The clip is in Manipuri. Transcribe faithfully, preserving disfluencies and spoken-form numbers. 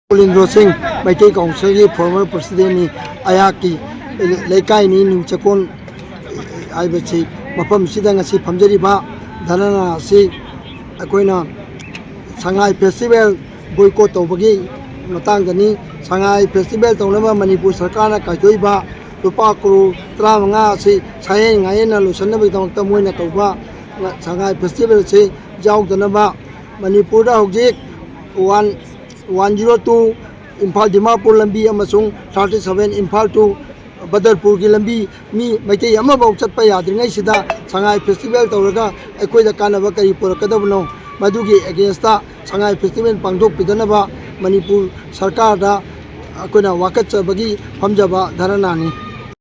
ꯀꯨꯂꯤꯟꯗ꯭ꯔꯣ ꯁꯤꯡ, ꯃꯩꯇꯩ ꯀꯥꯎꯟꯁꯤꯜꯒꯤ ꯐꯣꯔꯃꯔ ꯄ꯭ꯔꯁꯤꯗꯦꯟꯅꯤ꯫ ꯑꯩꯍꯥꯛꯀꯤ ꯂꯩꯀꯥꯏꯅꯤ, ꯅꯤꯌꯨ ꯆꯦꯛꯀꯣꯟ ꯍꯥꯏꯕꯁꯤ, ꯃꯐꯝꯁꯤꯗ ꯉꯁꯤ ꯐꯝꯖꯔꯤꯕ ꯙꯔꯅꯥ ꯑꯁꯤ ꯑꯩꯈꯣꯏꯅ ꯁꯉꯥꯏ ꯐꯦꯁꯇꯤꯚꯦꯜ ꯕꯣꯏꯀꯣꯠ ꯇꯧꯕꯒꯤ ꯃꯇꯥꯡꯗꯅꯤ꯫ ꯁꯉꯥꯏ ꯐꯦꯁꯇꯤꯚꯦꯜ ꯇꯧꯅꯕ ꯃꯅꯤꯄꯨꯔ ꯁꯔꯀꯥꯔꯅ ꯀꯥꯏꯊꯣꯛꯏꯕ ꯂꯨꯄꯥ ꯀ꯭ꯔꯣꯔ ꯇꯔꯥꯃꯉꯥ ꯑꯁꯤ ꯁꯥꯍꯦꯟ ꯉꯥꯍꯦꯟꯅ ꯂꯣꯏꯁꯤꯟꯅꯕꯒꯤꯗꯃꯛꯇ ꯃꯣꯏꯅ ꯇꯧꯕ ꯁꯉꯥꯏ ꯐꯦꯁꯇꯤꯚꯦꯜ ꯑꯁꯤ ꯌꯥꯎꯗꯅꯕ ꯃꯅꯤꯄꯨꯔꯗ ꯍꯧꯖꯤꯛ one, one zero two Imphal Dimapur ꯂꯝꯕꯤ ꯑꯃꯁꯨꯡ ꯊꯥꯔꯇꯤ ꯁꯚꯦꯟ ꯏꯝꯐꯥꯜ ꯇꯨ ꯕꯗꯔꯄꯨꯔꯒꯤ ꯂꯝꯕꯤ ꯃꯤ ꯃꯩꯇꯩ ꯑꯃꯐꯥꯎ ꯆꯠꯄ ꯌꯥꯗ꯭ꯔꯤꯉꯩꯁꯤꯗ ꯁꯉꯥꯏ ꯐꯦꯁꯇꯤꯚꯦꯜ ꯇꯧꯔꯒ ꯑꯩꯈꯣꯏꯗ ꯀꯥꯟꯅꯕ ꯀꯔꯤ ꯄꯨꯔꯛꯀꯗꯕꯅꯣ? ꯃꯗꯨꯒꯤ ꯑꯦꯒꯦꯟꯁꯇ ꯁꯉꯥꯏ ꯐꯦꯁꯇꯤꯚꯦꯜ ꯄꯥꯡꯊꯣꯛꯄꯤꯗꯅꯕ ꯃꯅꯤꯄꯨꯔ ꯁꯔꯀꯥꯔꯗ ꯑꯩꯈꯣꯏꯅ ꯋꯥꯀꯠꯆꯕꯒꯤ ꯐꯝꯖꯕ ꯙꯔꯅꯥꯅꯤ꯫